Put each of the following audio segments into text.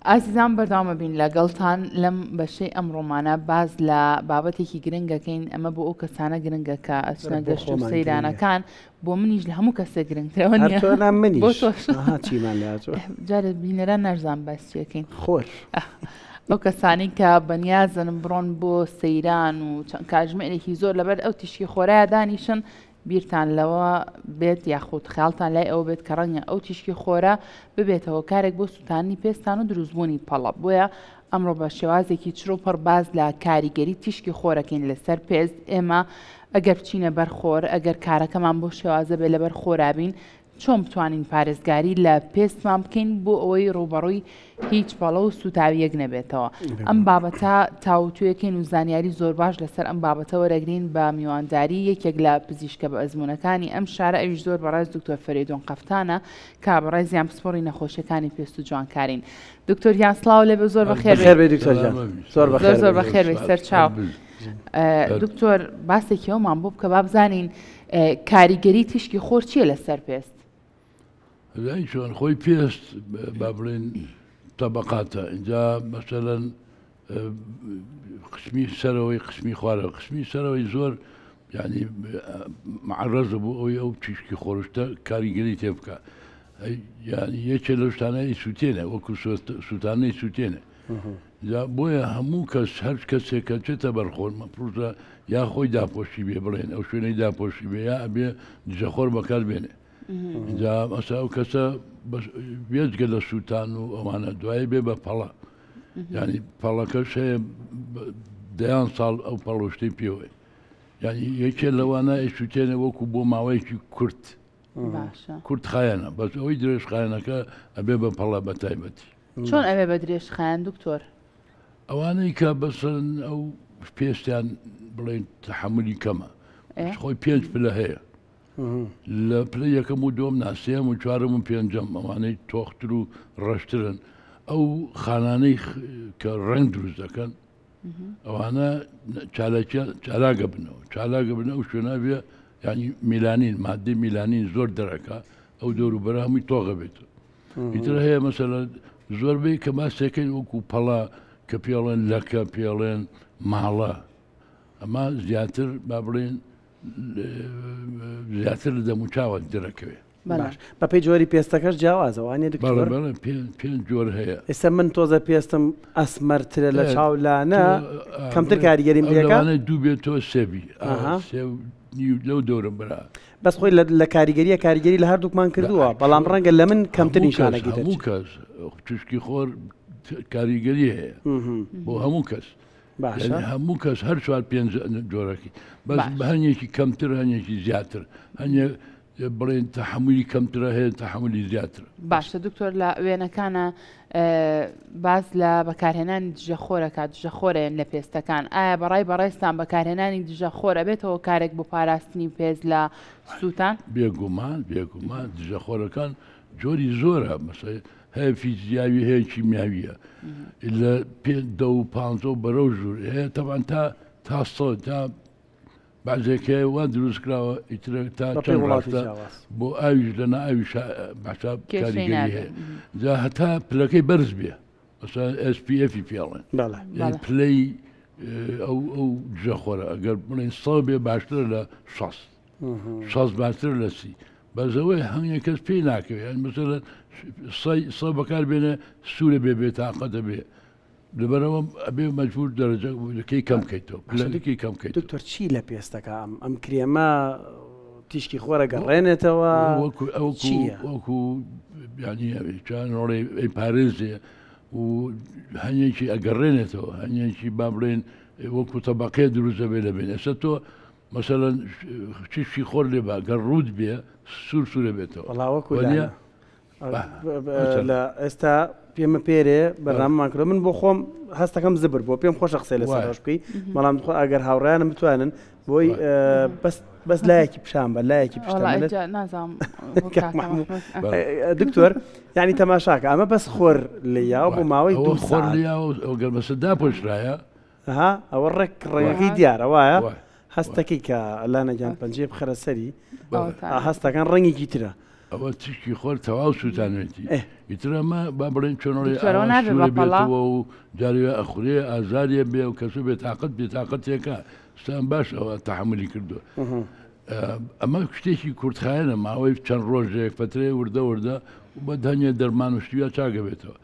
ئازیزان بەردەوام ئەبین لەگەڵتان لەم بەشەی ئەمڕۆمانە باس لە بابەتێکی گرنگەکەین ئەمە بۆ ئەو کەسانە گرنگە کە ئەچنە بۆ گەشت و خۆمان گرنگە. سەیرانەکان بۆ منیش لە هەموو کەسێک گرنگترەوە هەر نییە تۆ نا بۆ منیش تۆش ئەها چیمان لە هاتووە جارێ بینەران ناشزان باس چیەکەین خۆر ئەو کەسانی کە بەنیازن بڕۆن بۆ سەیران و چەند کاژمێرێکی زۆر لەبەر ئەو تیشکی خۆرایە دانیشن بیرتان لەوە بێت یاخود خەیاڵتان لای ئەوە بێت کە ڕەنگە ئەو تیشکی خۆرە ببێتە هۆکارێک بۆ سووتاندنی پێستان و دروستبوونی پەڵە، بۆیە ئەمڕۆ بە شێوازێکی چڕ و پڕ باس لە کاریگەری تیشکی خۆرەکەین لەسەر پێست، ئێمە ئەگەر بچینە بەر خۆر ئەگەر کارەکەمان بەو شێوازە بێت لەبەر خۆرابین چۆن بتوانین پارێزگاری لە پێستمان بکەین بۆ ئەوەی ڕووبەڕووی هیچ پەڵە و سووتاوییەک نەبێتەوە. ئەم بابەتە تاوتوێکەین و زانیاری زۆر باش لەسەر ئەم بابەتە وەرەگرین بە میوانداری یەکێک لە پزیشکە بەئەزموونەکانی ئەم شارە ئەویش زۆر بەڕێز دکتۆر فەرەیدون قەفتانە کە بەڕێزیان پسپۆڕی نەخۆشیەکانی پێست و جوانکارین. دکتۆر گیان سڵاو لێبێ زۆر بەخێر بەخێر بێی دکتۆر گیان. زۆر زۆر زۆر بەخێر بێی سەرچاو. دکتۆر باسێکی ئەومان بۆ بکە با بزانین کاریگەری تیشکی خۆر چییە لەسەر پێست؟ ئەزانی چۆن خۆی پێست با بڵێن تەبقاتە اینجا مەسەلەن قسمی سەرەوەی قسمی خوارەوە قسمی سەرەوەی زۆر یعنی معرەزە بۆ ئەوی ئەو تیشکی خۆرشتە کاریگەری تێ بکە یعنی یەکێ لەو شتانە سووتێنە وەکو سووتانەی سووتێنە جا بۆیە هەموو کەس هەر کەسێک کە چێتە بەرخۆر مەفروزە یا خۆی داپۆشی بێ بڵێن ئەو شوێنەی داپۆشی بێ یا ئەبێ دژەخۆر بەکار بێنێ جا ئەسا ئەو کەسە بێجگە لە سووتان و ئەوانە دوایی بێ بە پەڵە ینی پەڵەکەش هەیە دەیان ساڵ ئەو پەڵۆشتەی پێوەی یعنی یەکێ لەوانە ئەیسووتێنە وەکو بۆ ماوەیەکی کورت کورت خایەنە بەس ئەوەی درێژخایەنەکە ئەبێ بە پەڵە بە تایبەتی. چۆن ئەبێ بە درێژخایەن دکتۆر؟ ئەوانەی کە بەسەن ئەو پێستیان بڵێن تەحەمولی کەمە خۆی پێنج پلە هەیە لە پلە یەکەم و دوم ناسێم و چوارم و پێنجەم ئەوانەی تۆختر و ڕەشترن ئەو خانانەی کە ڕەنگ دروست دەکەن ئەوانە چالاکیان چالاکە بنەوە چالاکە بن ئەو شوێنە بێ ینی میلانین مادەی میلانین زۆر دەرەکە ئەو دەور و بەرە هەمووی تۆغە بێت ئیتر هەیە مەسەلە زۆربەی کە باسێکەین وەکو پەڵە کە پێڵێن لەکە پێڵێن ماڵە ئەمە زیاتر با بڵێن زیاتر لە دەموچاوە دەرەکەوێت باش بەپێی جۆری پێستەکەش جیاوازە وانە دکتۆر پێ جۆر هەیە ئێستا من تۆزە پێستم ئەسمەرترە لە چاو لانە کەمتر کاریگەریم پێکە دوو بێت تۆ سێبی لەو دەورە برا بەس خۆی لە کاریگەریە کاریگەری لە هەردووکمان کردووە بەڵام ڕەنگە لە من کەمتر نیشانەگی هەموو کەس تشکی خۆر کاریگەری هەیە بۆ هەموو کەس باشە هەموو کەس هەر چوار پێنج جۆرەکەی بەس هەنێکی کەمتر هەنێکی زیاتر هەنێ بڵێن تەحملی کەمترە هەیە تەحملی زیاتر باشە دکتۆر لە وێنەکانە باس لە بەکارهێنانی دژەخۆرەکە دژەخۆرێن لە پێستەکان ئایا بەڕای بەڕێزتان بەکارهێنانی دژەخۆر ئەبێتە هۆکارێک بۆ پاراستنی پێست لە سووتان؟ بێگومان بێگومان دژەخۆرەکان جۆری زۆرە مەسە هەیە فیزیاوی هەیە کیمیاویە لە پێ دە و پ و بەرەو ژوور هەیە تەبان تا تا سە تا بەعزێک هەیە وا دروست کراوە ئیتر تا بەپێی چەند وڵاتی ڕاستە جیاواز. بۆ ئاویش لەنا ئاویش باشا کێشەی کاریگەری نابێ. هەیە جا هەتا پلەکەی بەرز بێ مەسەلەن SPF ی پێڵێن بەڵێ. یعنی بەڵێ. پلەی ئەو ئەو دژەخۆرە ئەگەر بڵێن سە بێ باشترە لە 60 60 باشترە لە سی بەس ئەوەی هەنگێک کەس پێی ناکەوێت یعنی مەسەلەن سە بەکار بێنێ سوورە بێ بێتاقەتە بێ لەبەرئەوە ئەبێ مەجبور دەرەجەکەی کەم کەیتەوە پلەکەی کەم کەیتەوە. دکتۆر چی لە پێستەکە ئەم ئەم کرێمە تیشکی خۆرە گەڕێنێتەوە وەکو ئەوکو چییە؟ وەکو یعنی چانۆڵێ ئەی پارێزێ و هەنێکی ئەگەڕێنێتەوە هەنێکی با بڵێن وەکو تەبقەیە دروست دەبێ لە بێن ئێستا تۆ مەسەلەن تیشکی خۆر لێ با گەر ڕووت بێ سوور سوورە بێتەوە وەڵا وەکو وەنیە؟ لانە لە ئێستا پێمە پێرێ بەرنامەمان کردو من بۆ خۆم هەستەکەم زبر بۆ پێم خۆشە قسەی لەسەر ڕۆژ بکەی بەڵام خۆ ئەگەر هاوڕیانم بتوانن بۆی بەس بەس لایەکی پیشان بە لایەکی پشتە دکتۆر ینی تەماشاکە ئەمە بەس خۆر لیا بۆ ماوەی دوو خۆر لیا ئەگەر بەسە داپۆشرایە ها ئەوە ڕێک ڕێگەکەی دیارە وایە هەستەکەی کە لانەگیان پەنجەی بخەرە سەری هەستەکان ڕەنگێکی ترە. ئەوە تیشکی خۆر تەواو سووتانوێتی ئیتر ئەمە با بڵێن چۆنڵێ دکتۆرەوە نابێ بە پەڵە؟ بێتەوە و جارێ ئەخورێ ئازاریە بێ و کەسە بێ تاقەت بێ تاقەتێکە ستان باش ئەوە تەحەمولی کردووە ئەمە شتێکی کورتخایەنە ماوەی چەند ڕۆژێک فترەیە وردە وردە و بە دەنگێ دەرمان و شتیوە چاکە بێتەوە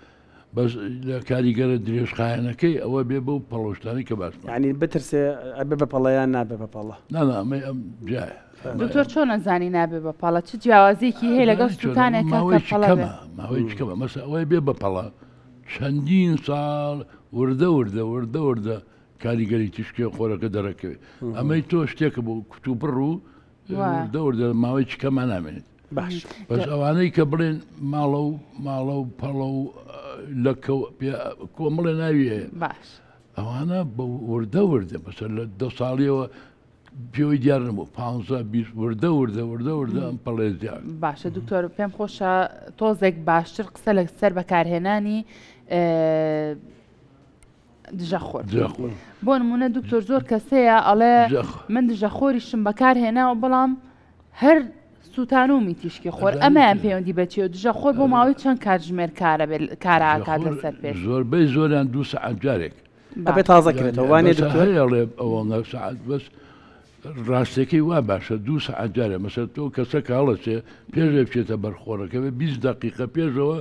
بەس لە کاریگەرە درێژخایەنەکەی ئەوە بێ بەو پەڵۆشتانی کە باسمان یعنی بترسێ ئەبێ بە پەڵە یان نابێ بە پەڵە؟ نا نا ئەمەی ئەم جیایە. دکتۆر چۆن ئەزانی نابێ بە پەڵە چ جیاوازیەکی هەیە لەگەڵ ئەزانی چۆنە سوتانێکە کە ماوەیەکی پەڵە بێ؟ کەمە ماوەیەکی کەمە مەسە ئەوەی بێ بە پەڵە چەندین ساڵ وردە وردە وردە وردە کاریگەری تیشکێ خۆرەکە دەرەکەوێت ئەمەی تۆ شتێکە بۆ کوتوپڕ و وردە وردە ماوەیەکی کەمە نامێنێت باش بەس ئەوانەی کە بڵێن ماڵە و ماڵە و پەڵە و لەکە و کۆمەڵێ ناوی هەیە باش ئەوانە بە وردە وردە بەسەر لە دە ساڵیەوە پێوەی دیار نەبوو پ 20 وردە وردە وردە وردە ئەم پەڵێ زیاد باشە دکتۆر پێم خۆشە تۆزێک باشتر قسە لەسەر بەکارهێنانی دژەخۆر بۆ نمونە دکتۆر زۆر کەسەیە ئەڵێ من دژەخۆریشم بەکار هێناوە بەڵام هەر سووتانومی تیشکی خۆر ئەمەیان پەیوەندی بەچی و دژە خۆر بۆ ماوەی چەند کاتژمێر کارە کاراکات لەسەر پێ زۆربەی زۆریان دو سەعات جارێک ئەبێ تازە کرێتەوە وانێ دکتۆر هەیەڵێ ئەوەنگە سەعات بەس ڕاستەکەی وا باشە دوو سەعات جارێ مەسەر تۆ کەسە کاڵەچێ پێشێ بچێتە بەرخۆرەکە بێ 20 دقیقە پێشەوە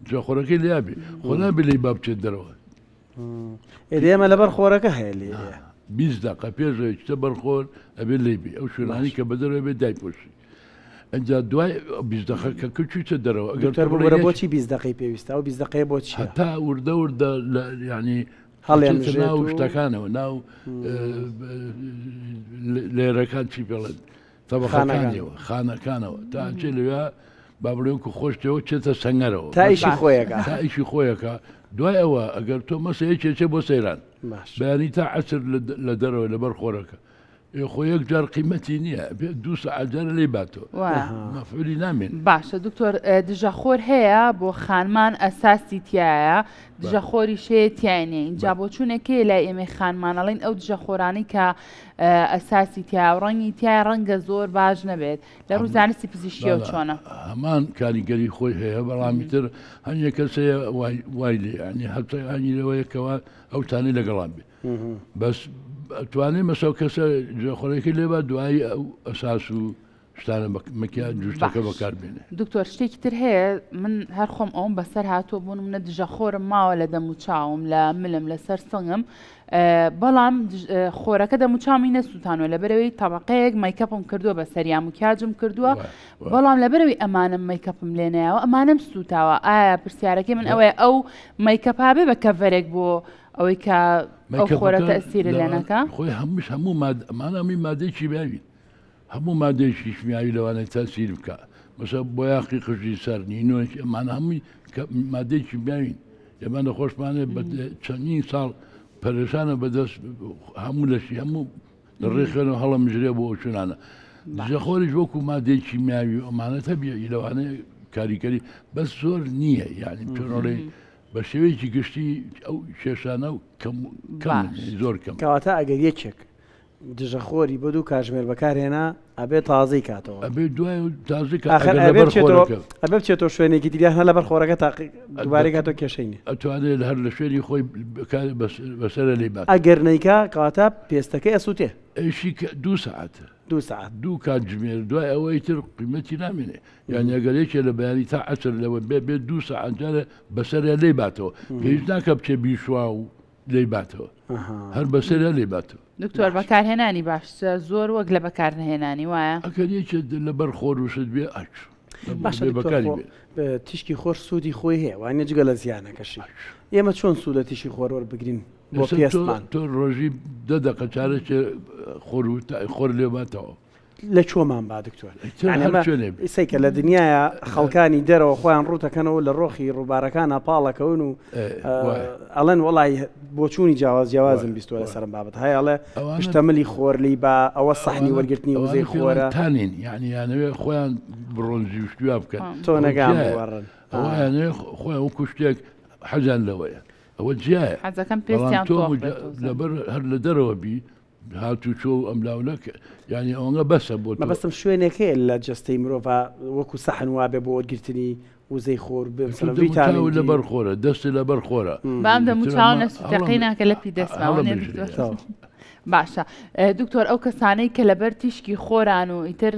جاخۆرەکەی لیا بێ خۆ نابێ لێی با بچێت دەرەوە. ئێ ئێمە لەبەر خۆرەکە هەیە لێ. 20 دقە پێشەوەی چتە بەر خۆر ئەبێ لێی بێ ئەو شوێنانی کە بەدەرەوە بێ دایپۆشی. ئەجا دوای 20 دقە کە کچویتە دەرەوە ئەگەر دکتۆر ببورە بۆچی 20 دقەی پێویستە ئەو 20 دقەیە بۆ چیە؟ هەتا وردە وردە لە یعنی هەڵێمژێت ناو شتەکانەوە ناو لێرەکان چی پێڵێن تەبەقەکانیەوە خانەکانەوە تا ئەچێ لەوێ با بڵێم کو خۆش تێوە چێتە سەنگەرەوە تا ئیشی خۆیەکە تا ئیشی خۆیەکە دوای ئەوە ئەگەر تۆ مەسە یەکێکێ بۆ سەیران بەیانی تا عەسر لە دەرەوە لەبەر خۆرەکە خۆ یەک جار قیمەتی نییە بێ دوو سەعات جارە لێی باتەوە مەفعولی نامێن. باشە دکتۆر دژەخۆر هەیە بۆ خانمان ئەساسی تایە دژەخۆریش هەیە تیای نیە ئینجا بۆچوونێک هەیە لای ئێمەی خانمان ئەڵێن ئەو دژەخۆرانەی کە ئەساسی تیا و ڕەنگی تیا ڕەنگە زۆر باش نەبێت لە ڕوو زانستی پزیشکیەوە چۆنە؟ هەمان کاریگەری خۆی هەیە بەڵام ئیتر هەندێک کەس هەیە وای لێ یانی هەتا هەنی لەوەیە کەوا ئەو تانەی لەگەڵان بێ بەس توانێ مەسەو کەسە دژەخۆرەکەی لێبا دوایی ئەو ئەساس و شتانە مەکیاج و شتەکە بەکار بێنێ. دکتۆر شتێکی تر هەیە من هەر خۆم ئەوم بەسەر هاتووە بۆ نمونە دژەخۆرم ماوە لە دەم و چاوم لە ملم لەسەر سنگم بەڵام خۆرەکە دەم و چاومی نەسووتانوە لەبەرەوەی تەبقەیەک مەیکەپم کردووە بەسەریان مکیاجم کردووە بەڵام لەبەرەوەی ئەمانم مەیکەپم لێنایەوە ئەمانم سووتاوە ئایا پرسیارەکەی من ئەوەیە ئەو مەیکەپا بێ بە cover ێک بۆ ئەوەی کە ئەو خۆرە تەسیرە لێنەکە خۆی هەمووش هەموو مادەمانە هەمووی مادەی کیمیاوی هەموو مادەیەکی کیمیاوی لەوانەیە تەسیر بکا مەسە بۆیاخی قژی سەر نینۆک ئەمانە هەمووی مادەی کیمیاوین ئێمە نەخۆشمانێ بە چەندین ساڵ پەرێشانە بەدەست هەموو لەشی هەموو لە ڕێ خوێنەوە هەڵەمژرێ بۆ ئەو شوێنانە دژەخۆریش وەکو مادەی کیمیاوی ئەمانە تەبیعی لەوانەیە کاریگەری بەس زۆر نییە یعنی چۆنۆڵێ بە شێوەیەکی گشتی ئەو کێشانە کەم کەم زۆر کەم کەواتە ئەگەر یەکێک دژەخۆری بۆ دوو کاژمێر بەکارهێنا ئەبێ تازەی کاتەوە. ئەبێ دوای تازەی کات ئاخر ئەگەر ئەبێ لەبەر بچێتەوە خۆرەکە. ئەبێ بچێتەوە شوێنێکی تر یان هەر لەبەر خۆرەکە تاقی دووبارەی کاتەوە کێشەی نییە. ئەتوانێ هەر لە شوێنی خۆی بکار بەسەرە لێی بات. ئەگەر نەیکا کەواتە پێستەکەی ئەسووتێ. ئەیشی کە دوو سەعات. دوو سەعات. دوو کاتژمێر دوای ئەوە ئیتر قیمەتی نامێنێ. یانی ئەگەر یەکێ لە بەیانی تا عەسر لەوە بێ بێ دوو سەعات جارێ بەسەریا لێی باتەوە. پێویست ناکا بچێ بیشوا و لێی باتەوە هەر بەسەریا لێی باتەوە. دکتۆر بەکارهێنانی باشترە زۆر وەک لە بەکارنەهێنانی وایە؟ ئەگەر یەکێ لەبەر خۆر و شت بێ ئەچ باشە بێ دکتۆر بەکاری خۆ بێ. تیشکی خۆر سوودی خۆی هەیە وانە جگە لە زیانەکەشی ئێمە چۆن سوود لە تیشکی خۆر وەربگرین بۆ ئێستا تۆ پێستمان؟ تۆ ڕۆژی دە دەقە چارەکێ خۆر و خۆر لێ باتەوە. لە کوێمان با دکتۆر ئیتر یعنی هەر ئەمە شوێنێ بێ. سەیکە لە دنیایا خەڵکانی دەرەوە خۆیان ڕووتەکەنەوە لە ڕۆخی ڕووبارەکانا پاڵەکەون و ئێ، وایە. ئەڵێن وەڵای بۆچوونی جیاواز جیاوازم وایە، بیستووە وایە. لەسەر ئەم بابەتە هەیە ئەڵێ ئەوانە پشتەملی خۆر لی با ئەوە سەحنی ئەوانە وەرگرتنی ئەوانە وزەی پێ ئەڵێن خۆرە. تانین یعنی یانەوێ خۆیان بڕۆنزی و شتی وا بکەن. تۆ ئەوە نەگام جیایە. بوەڕن. ئەوە ئا. یانەوێ خۆیان وەکو شتێک حەزیان لەوەیە. ئەوە جیایە. حەزەکەم بەڵام پێستیان تۆ تۆخ مجا بێت تۆزێ. لەبەر هەر لە دەرەوە بی هاتوچۆ و ئەملاولە یانی ئەوەنگە بەسە بۆ تۆ. مەبەستم شوێنێک هەیە لە جەستەی مرۆڤا وەکو سەحن وابێ بۆ وەرگرتنی وزەی خۆر تۆ مثلا دەم و ڤیتامین چاوت دی. لەبەر خۆرە دەستت لەبەر خۆرە. بام دەم و ئیتر چاو ئەمە نەسوتێ قەی هەڵەمژرێ. ناکە لەپی دەستما وەنیە هەڵەمژرێ. دکتۆر؟ تەواو. باشە دکتۆر ئەو کەسانەی کە لەبەر تیشکی خۆران و ئیتر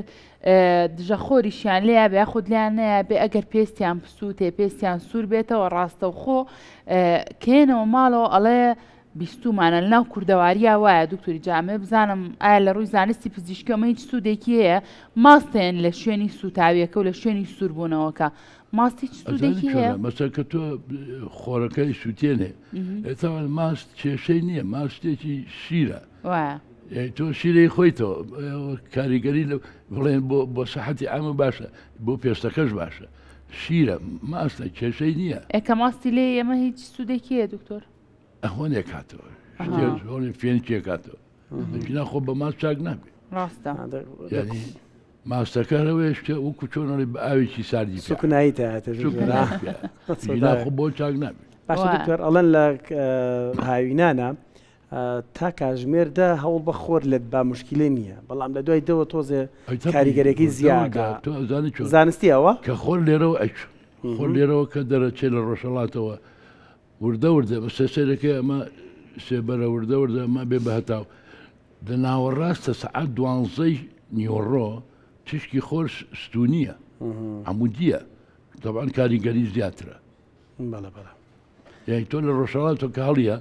دژە خۆریشیان لێیا بێ یاخود لێیان نەیا بێ ئەگەر پێستیان پسووتێ پێستیان سوور بێتەوە ڕاستەوخۆ کێنەوە ماڵەوە ئەڵێ بیستومانە لەناو کوردەواریا وایە دکتۆری جا ئەمەوێ بزانم ئایا لە ڕووی زانستی پزیشکی ئەمە هیچ سوودێکی هەیە ماستێن لە شوێنی سووتاویەکە و لە شوێنی سووربوونەوەکە ماست هیچ ئەزانی سوودێکی هەیە؟ چۆنە مەسەر کە تۆ خۆرەکەی سووتێنێ ئێتاوان ماست کێشەی نییە ماست شتێکی شیرە وایە تۆ شیرەی خۆیتەوە کاریگەری لە بڵێن بۆ بۆ سەحەتی ئامە باشە بۆ پێستەکەش باشە شیرە ماستە کێشەی نییە. ئێ کە ماستی لێ ئەمە هیچ سوودێکی هەیە دکتۆر؟ هۆنێک هاتەوە هۆنێ فێنکێک هاتەوە ژنا خۆ بە ماست چاک نابێ ڕاستە یعنی ماستەکە هەرەوەی شتێ وەکو چۆنەڵی بە ئاوێکی ساردی پێ سوکنایی تایەتە ژنا خۆ بۆ چاک نابێ باشە دکتۆر ئەڵەن لە هاوینانە تا کاژمێر دە هەوڵ بە خۆر لێت با مشکلێ نییە بەڵام لە دوای دەوە تۆزێ کاریگەرەکەی زیاکە تۆ ئەزانی چۆن زانستی ئەوە کە خۆر لێرەوە ئەچ خۆر لێرەوە کە دەرەچێ لە ڕۆژهەڵاتەوە وردە وردە بە سێسەرەکەی ئەمە سێبەرە وردە وردە ئەمە بێ بە هەتاو لە ناوەڕاستە سەعات دوانزەی نیوەڕۆ تیشکی خۆر ستونیە عمودیە طبعا کاریگەری زیاترە بەڵێ بەڵێ یعنی تۆ لە ڕۆژهەڵاتەوە کە هەڵیە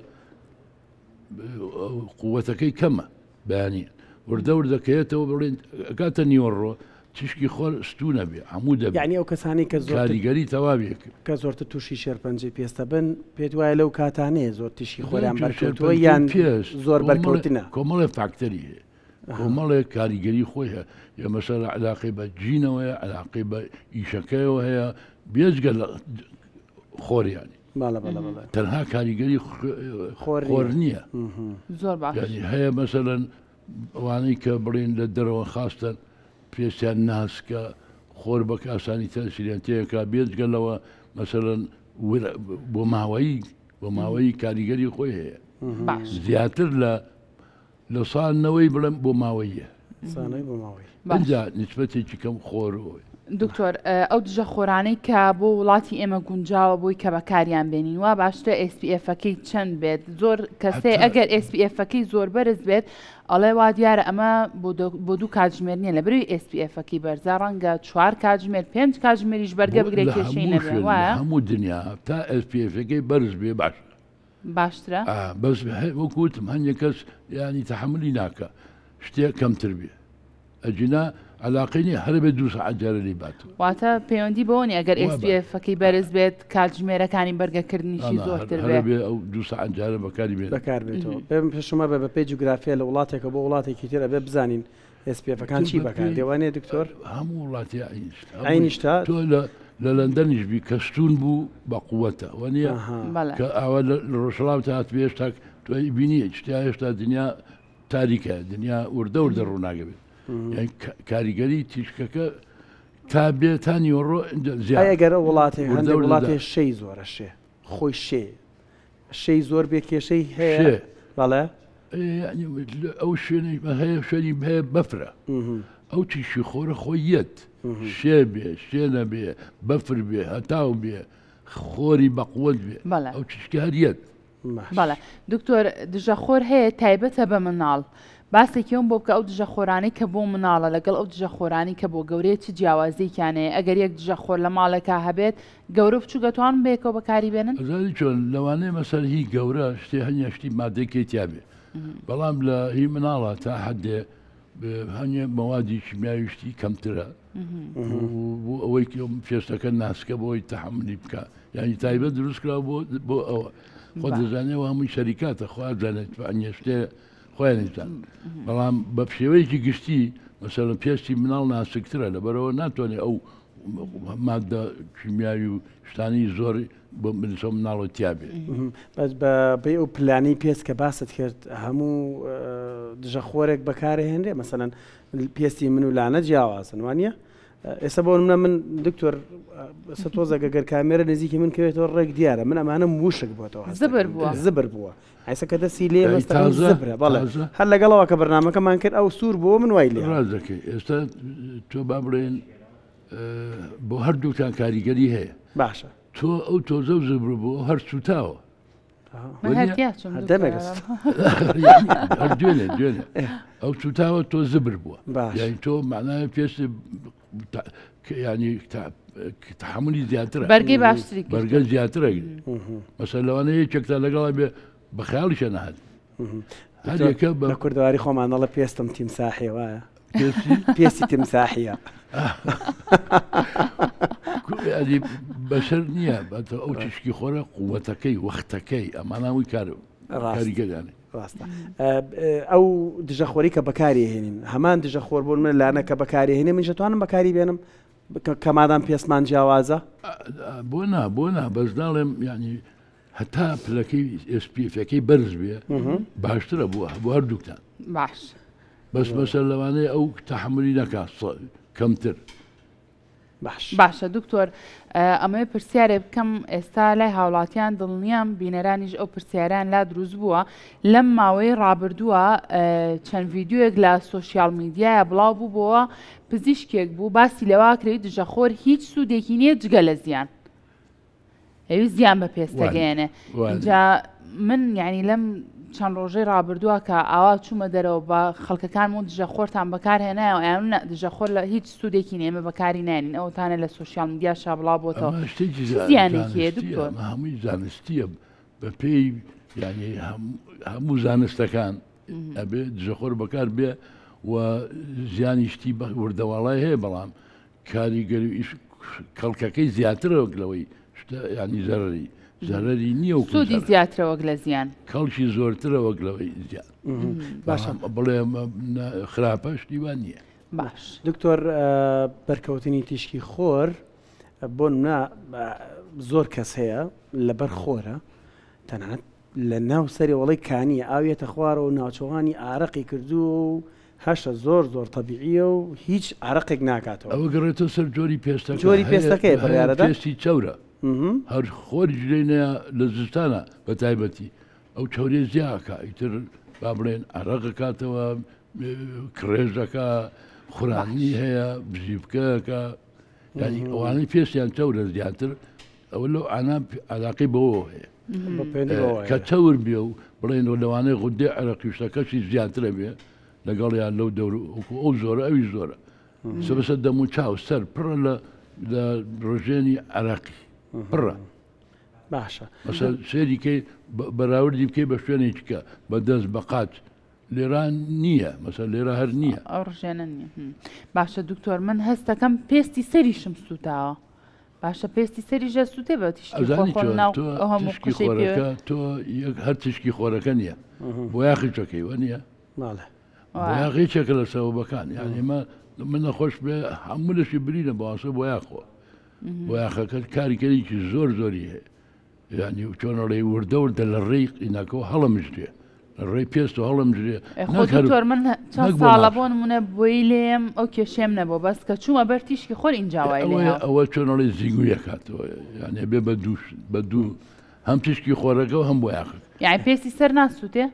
قوتەکەی کەمە بەیانی وردە وردە کەیەتەوە بڵێن ئەکاتە نیوەڕۆ تیشکی خۆر ستوونە بێ عەموو دەبێ یعنی ئەو کەسانەی کە زۆرتر کاریگەری تەواوی کرد. کە زۆرتر تووشی شێرپەنجەی پێستە بن پێت وایە لەو کاتانەیە زۆر تیشکی خۆریان چون بەرکەوتووە شێرپەنجەی یان پێست زۆر کۆمەڵێ بەرکەوتنە؟ کۆمەڵێ فاکتەری هەیە کۆمەڵێک کاریگەری خۆی هەیە یە مەسەلە علاقەی بە جینەوە هەیە علاقەی بە ئیشەکەیەوە هەیە بێجگە لە خۆر یانی بەڵێ بەڵێ بەڵێ تەنها کاریگەری خۆر خۆر نییە نییە زۆر باش یعنی هەیە مەسەلەن ئەوانەی کە بڵێن لە دەرەوە خاستن پێستیان ناسکە خۆر بە ئاسانی تەسیریان تێکا بێجگە لەوە مەسەلەن بۆ ماوەیی بۆ ماوەیی کاریگەری خۆی هەیە باش زیاتر لە لە سا نەوەی بڵێم بۆ ماوەییە. سا نەوەی بۆ ماوەیی. باش. ئینجا نیسبەتێکی کەم خۆر و. دکتۆر ئەو دژە خۆرانەی کە بۆ وڵاتی ئێمە گونجاوە بۆی کە بەکاریان بێنین وا باشترە SPF ەکەی چەند بێت زۆر کەسێ هەتا ئەگەر SPF ەکەی زۆر بەرز بێت ئەڵێ وا دیارە ئەمە بۆ بۆ دوو کاتژمێر نییە لەبەرئەوەی SPF ەکەی بەرزە ڕەنگە چوار کاتژمێر پێنج کاتژمێریش بەرگە بۆ بگرێ لە کێشەی هەموو نەبێ شوێن لە وایە؟ هەموو دنیا تا SPF ەکەی بەرز بێ باشە. باشترە؟ ئا بەس وەکو وتم هەندێک کەس یانی تەحەمولی ناکا شتێک کەمتر بێ ئەگینا عەلاقەی نییە هەر بێ دوو سەعات جارێ لێی باتەوە. واتە پەیوەندی بەوە نییە ئەگەر وا باشە. SPF ەکەی بەرز بێت کاتژمێرەکانی بەرگەکردنیشی نا نا هەر زۆرتر هەر بێ. بێ ئەو دوو سەعات جارە بەکاری بێنێ. بەکار بێتەوە. پێم پێشم وابێ بەپێی جوگرافیا لە وڵاتێکەوە بۆ وڵاتێکی تر ئەبێ بزانین SPF ەکان تۆ چی بەکار بەپێی دێ وانیە دکتۆر؟ هەموو وڵاتێ عەینی شتە هەمووی عەینی شتە؟ تۆ لە لە لەندەنیش بی کە ستوون بوو بە قوەتە وەنیە ئەها. بەڵێ. کە ئاوا لە ڕۆژهەڵات هاتبێ هێشتا تۆ ئەیبینی شتیا هێشتا دنیا تاریکە دنیا وردە وردە ڕووناکە بێت یان کاریگەری تیشکەکە تا بێ تا نیوەڕۆ ئەی زیاد ئەگەر ئەو وڵاتێ وردە هەندێک وردە وڵاتێ شێی زۆرە شێ خۆی شێ شێی زۆر بێ کێشەی هەیە شێ بەڵێ یعنی ئەو شوێنەی هەیە شوێنی هەیە بەفرە ئەو تیشکی خۆرە خۆی یەت شێ بێ شێ نەبێ بەفر بێ هەتاو بێ خۆری بەقوەت بێ بەڵێ. ئەو تیشکە هەر یەت. بەڵێ دکتۆر دژە خۆر هەیە تایبەتە بە مناڵ باسێکی ئەوم بۆ بکە ئەو دژە خۆرانەی کە بۆ مناڵە لەگەڵ ئەو دژە خۆرانی کە بۆ گەورەیە چ جیاوازیەکیان هەیە ئەگەر یەک دژە خۆر لە ماڵێکا هەبێت گەورە و بچوک ئەتوانن بەیەکەوە بەکاری بێنن؟ ئەزانی چۆن لەوانەیە مەسەل هی گەورە شتێ هەنیە شتی مادەکەی تیا بێ بەڵام لە هی مناڵە تا حدێ هەنیە مەوادی کیمیاوی شتی کەمترە بۆ ئەوەی پێستەکە ناسکە بۆی تەحملی بکە یعنی تایبەت دروست کرا بۆ بۆ ئەوە خۆ دەزانێ و هەمووی شەریکاتە خوا دەزانێت ئەنیە شتێ خۆیان نیزان بەڵام بە شێوەیەکی گشتی مەسەلەن پێستی مناڵ ناسکترە لەبەرەوە ناتوانێت ئەو مادە کیمیاوی و شتانی زۆر بۆ بنسە مناڵە تیا بێ. بەس بە پێی ئەو پلانەی پێست کە باست کرد هەموو دژە خۆرێک بەکارهێنرێ مەسەلەن پێستی من و لانە جیاوازن وانە؟ ئێستا بۆ منە من دکتۆر سە تۆزێک گەر کامێرە نزیکی من کەوێتەوە ڕێک دیارە من ئەمانە وشک بووەتەوە زبر بووە زبر بووە ئایسە کە دەستی لێ زبرە بەڵێ هەر لەگەڵەوە کە بەرنمەکەمان کرد ئەو سوور بۆ من وای لێ ڕازەکەی ئێستا تۆ با بڵێن بۆ هەردووکتان کاریگەری هەیە باشە تۆ ئەو تۆزە و زبر بۆ هەر سوتاوە دوێنێ دوێنێ ئەو سوتاوە تۆ زبر بووە یانی تۆ معنای پێش ینی تحملی زیاتر بەرگەی باشتری بەرگە زیاترە مەسەر لەوانەیە یەکێکتا لەگەڵ بێ بە خەیاڵیشە نەهات هەرەکە بە کوردەواری خۆمان دەڵێ پێستم تیمساحی وایە پێستی تمساحیە بەشەر نییە ئەو تیشکی خۆرە قووەتەکەی وەختەکەی ئەمانەوەی کار کاریگەریانە ڕاستە ئەو دژەخۆری کە بەکاری هێنین هەمان دژە خۆر بۆن من لانە کە بەکاری هێنێ من شتوانم بەکاری بێنم کە مادام پێستمان جیاوازە بۆ نا بۆ نا بەس ناڵێم یعنی هەتا پلەکەی SPF ەکەی بەرز بێ باشترە بووە بۆ هەردووکتان باش بەس مەسەر لەوانەیە ئەو تەحملی نەکات کەمتر باش باشە دکتۆر ئەمەوێ پرسیارێ بکەم ئێستا لای هاوڵاتیان دڵنیام بینەرانیش ئەو پرسیاران لا دروست بووە لەم ماوەی ڕابردووە چەند ڤیددیوەک لە سۆشیال میدیایە بڵاو بوو بۆوە پزیشکێک بوو باسی لەوا کرێت دژەخۆر هیچ سوودێکی نییە جگە لە زیان ئەوی زیان بە پێست دەگەیەنێ ئینجا من یعنی لەم چەند ڕۆژەی ڕابردووە کە ئاوا چوومە دەرەوە بە خەڵکەکان و دژە خۆرتان بەکار هێنایەوە ئەیان نە دژە خۆر لە هیچ سوودێکی نییە ئێمە بەکاری ناێنین ئەوتانە لە سۆشیال میدیا شا بڵاو بۆتەوە ئەمە شتێکی چ زیانێکی هەیە زانستییە، دکتۆر؟ ئەمە هەمووی زانستییە بەپێی یعنی هەموو زانستەکان ئەبێ دژەخۆر بەکار بێ و زیانی شتی بە وردەواڵای هەیە بەڵام کاریگەری و ئیش کەڵکەکەی زیاترە وەک لەوەی شتە ینی زەرری زەرری نییە و سوودی زیاترە وەک لە زیان کەڵکی زۆرترە وەک لەوەی زیان باشە بڵێ خراپە شتی وان نییە باش دکتۆر بەرکەوتنی تیشکی خۆر بۆ نمونە زۆر کەس هەیە لەبەر خۆرە تەنانەت لە ناو سەری وەڵی کانیە ئاو یەتە خوارەوە و ناوچەوانی ئارەقی کردووە و هەشە زۆر زۆر تەبیعیە و هیچ ئارەقێک ناکاتەوە. ئەوە گەڕێتەوە سەر جۆری پێستەکە. جۆری پێستەکەیە بڕیارەدا. پێستی چەورە هەر خۆریش لێی نەیا لە زستانە بە تایبەتی ئەو چەوریە زیا ئەکا ئیتر با بڵێن ئارەق ئەکاتەوە کڕێژ ئەکا خورانی هەیە بزیبکە ئەکا یانی ئەوانەی پێستیان چەورە زیاتر ئەوە لەو ئانا علاقەی بەوە هەیە کە چەور بێ و بڵێن و لەوانەیە غودەی عەرەقی شتەکەشی زیاترە بێ لەگەڵیان لەو دەور ئەو زۆرە ئەوی زۆرە سەبەسە دەم و چاو سەر پڕە لە لە ڕژێنی عراقی پڕە باشە سێریکەی بەراوردی بکەی بە شوێنێکە بە دەست بە قاچ لێرا نییە مەسە لێرە هەر نییە ئەو ڕژێنە نییە باشە دکتۆر من هەستەکەم پێستی سەریشم سووتاوە باشە پێستی سەریش ئەسووتێ بە تیشکی خۆر ئەزانی خۆ چۆن ناو تۆ ئەو هەموو تیشکی قژەی پێوە خۆرەکە تۆ یەک هەر تیشکی خۆرەکە نییە بۆیاخی چەکەی وە نییە بەڵێ وایە. بۆیاخ یەکێکە لە سەوەبەکان یان ئێمە من نەخۆش بێ هەموو لەشی برینە بەواسە بۆیاخەوە بۆیاخەکە کاریگەریی زۆر زۆری هەیە یانی چۆن ئەڵێی وردە وردە لە ڕێی قینەکەوە هەڵەمژرێ لە ڕێی پێست و هەڵەمژرێ خۆ دکتۆر من چەند ساڵە بۆ نمونە بۆی لێم ئەو کێشێم نەبوو بەس کە چوومە بەر تیشکی خۆر ئینجا وای لێ ئەوە چۆن ئەڵێی زیگویەکاتەوە یانێ بێ بە دوو بە دوو هەم تیشکی خۆرەکە و هەم بۆیاخەکە یانی پێستی سەر ناسووتێ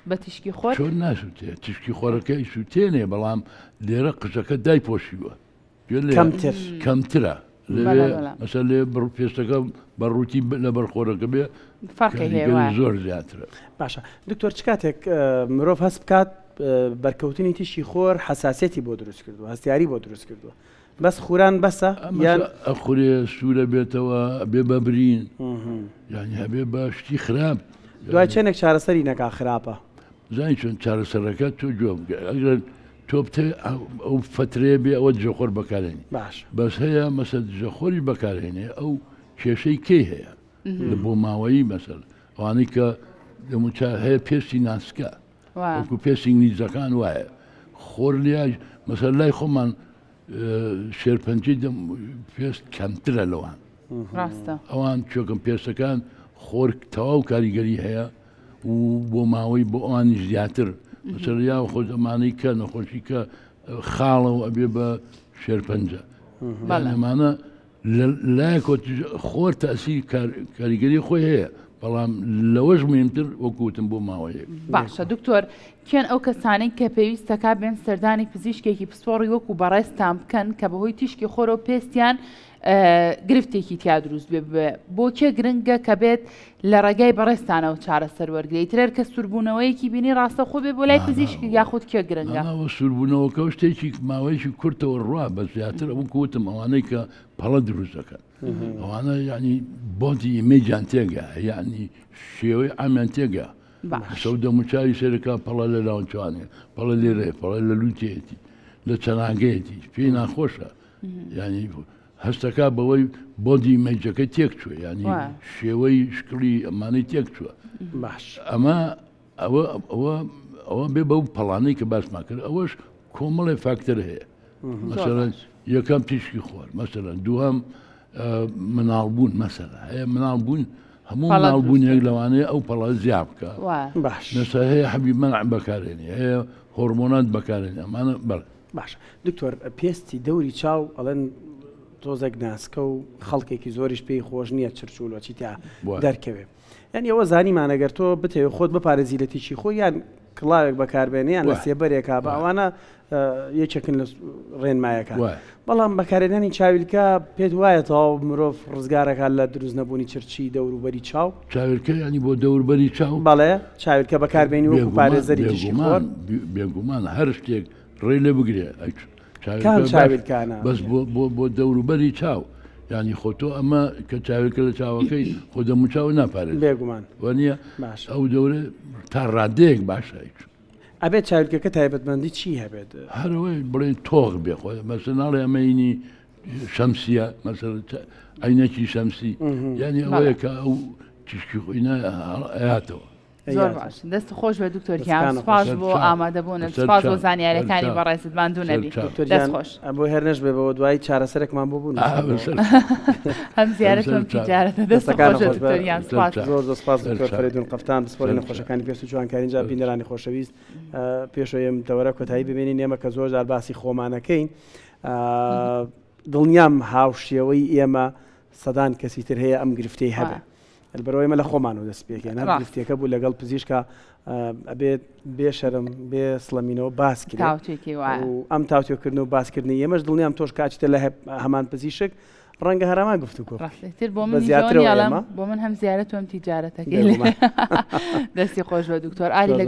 بە تیشکی خۆر چۆن ناسووتێ تیشکی خۆرەکە ئیسووتێنێ بەڵام لێرە قژەکە دایپۆشیوە کەمتر کەمترە مەسە لێ بڕ پێستەکە بە ڕووتی لە بەرخۆرەکە بێ زۆر زیاترە باشە دکتۆر چ کاتێک مرۆڤ هەست بکات بەرکەوتنی تیشکی خۆر حساسەتی بۆ دروست کردو هەستیاری بۆ دروست کردووە بەس خوران بەسە یان ئەخورێ سوورە بێتەوە بێ بەبرین یعنی هەبێ بە شتی خراپ دوای چەندێک چارەسەری نەکا خراپە زانی چۆن چارەسەرەکە تۆ گوێ بگە ئەگەر تۆ بتەوێ ئەو فەترەیە بێ ئەوە دژەخۆر بەکارێنی باش بەس هەیە مەسە دژەخۆری بەکارهێنێ ئەو کێشەی کەی هەیە لە بۆ ماوەیی مەسەل ئەوانەی کە دەموچا هەیە پێستی ناسکە وەکو پێستی ئینگلیزەکان وایە خۆر لیا مەسەل لای خۆمان شێرپەنجەی دەم پێست کەمترە لەوان ڕاستە ئەوان چۆکم پێستەکان خۆر تەواو کاریگەری هەیە و بۆ ماوەی بۆ ئەوانیش زیاتر مەسەر یا خۆ ئەمانەی کە نەخۆشی کە خاڵە و ئەبێ بە شێرپەنجە. ئەمانە لایەکۆ خۆر تەسیر کاریگەری خۆی هەیە بەڵام لەوەش مهمتر وەکوتم بۆ ماوەیەک. باشە دکتۆر کێن ئەو کەسانەی کە پێویستەکا بێن سەردانی پزیشکێکی پسپۆڕی وەکو بەڕێزتان بکەن کە بەهۆی تیشکی خۆرەوە پێستیان گرفتێکی تیا دروست بێ بێ بۆ کێ گرنگە کە بێت لە ڕێگای بەڕێزتانەوە چارەسەر وەرگێ ئیتر کە سووربوونەوەیەکی بینی ڕاستەخۆ بێ بۆ لای پزیشک یاخود کێ گرنگە؟ سووربوونەوەکە شتێکی ماوەیەکی کورتەوە ڕوا بە زیاتر ئەو کوتم ئەوانەی کە پەڵە دروست دەکەن ئەوانە یعنی body image یان تێگا یعنی شێوەی عامیان تێگا شەو دەموچاوی سەرەکە پەڵە لە لاونچوانێ پەڵە لێرێ پەڵە لە لوتێتی لە چەناگەیەتی پێی ناخۆشە یعنی هەستەکە بەوەی body image ەکە تێک چوە ینی شێوەی شکڵی ئەمانەی تێک چووە باش ئەمە ئەوە ئەوە ئەوە بێ بەو پەڵانەی کە باسمان کرد ئەوەش کۆمەڵێ فاکتەر هەیە مەسەلەن یەکەم تیشکی خۆر مەسەلەن دووهەم مناڵ بوون مەسەلە هەیە مناڵ بوون هەموو مناڵ بوونێک لەوانەیە ئەو پەڵە زیا بکە باش مەسە هەیە حەبی مەنع بەکارێنی هەیە هۆرمۆنات بەکارێنی ئەمانە بەڵێ. باشە دکتۆر پێستی دەوری چاو ئەڵێن تۆزێک ناسکە و خەڵکێکی زۆریش پێی خۆش نییە چرچ و لۆچی تیا دەرکەوێ یانی ئەوە زانیمان ئەگەر تۆ بتەوێت خۆت بپارێزی لە تیشکی خۆ یان کڵاوێک بەکاربێنێ یان لە سێبەرێکا بە ئەوانە یەکێکن لە ڕێنمایەکان بەڵام بەکارهێنانی چاویلکە پێت وایە تەواو مرۆڤ ڕزگارەکان لە دروست نەبوونی چرچی دەوروبەری چاو؟ چاویلکە ینی بۆ دەوربەری چاو؟ بەڵێ چاویلکە بەکاربێنی وەکو پارێزەری تیشکی خۆر؟ بێگومان هەر شتێک ڕێی لێ بگرێ کام چاویلکانە؟ بەس بۆ دەوروبەری چاو یانی خۆ تۆ ئەمە کە چاویلکە لە چاوەکەی خۆ دەموچاو ناپارێت بێگومان وانە ئەو دەورە تا ڕادەیەک باشە ئەبێت چاویلکەکە تایبەتمەندی چی هەبێت؟ هەرەوەی بڵێن تۆخ بێ خۆ مەسە ناڵێ ئەمەینی شەمسیە مەسەر عینەکی شەمسی یعنی ئەوەیە کە ئەو تیشکی خۆی هاتەوە زۆر باش دەست خۆش بێ دکتۆر گیان سپاس بۆ ئامادەبوونت سپاس بۆ زانیاریەکانی بەڕێزت ماندوو نەبی دەست خۆش بۆ هەر نەش بێ بەوە دوایی چارەسەرێکمان بۆ بوون هەم زیارەت هەم تیجارەتە دەست خۆش دکتۆر گیان سپاس زۆر زۆر سپاس دکتۆر فەرەیدون قەفتان پسپۆری نەخۆشەکانی پێست و جوانکاری جا بینەرانی خۆشەویست پێشەوەیم تەوەرە کۆتایی ببینین ئێمە کە زۆر جار باسی خۆمانەکەین دڵنیام هاوشێوەی ئێمە سەدان کەسی تر هەیە ئەم گرفتەی هەبێ لەبەرئەوەی ئێمە لە خۆمانەوە دەست پێکەین هەر گرفتێکە بوو لەگەڵ پزیشکا ئەبێت بێ شەرم بێ سڵەمینەوە باس کرێت و ئەم تاوتوێکردن و باسکردنی ئێمەش دڵنیام تۆش کاچتە لە هەمان پزیشک ڕەنگە هەرامان گفتوگۆ تر بۆ من بۆ من هەم زیارەت هەم تیجارەتەکەی دەستی خۆش بە دکتۆر ئاری لەگەڵ.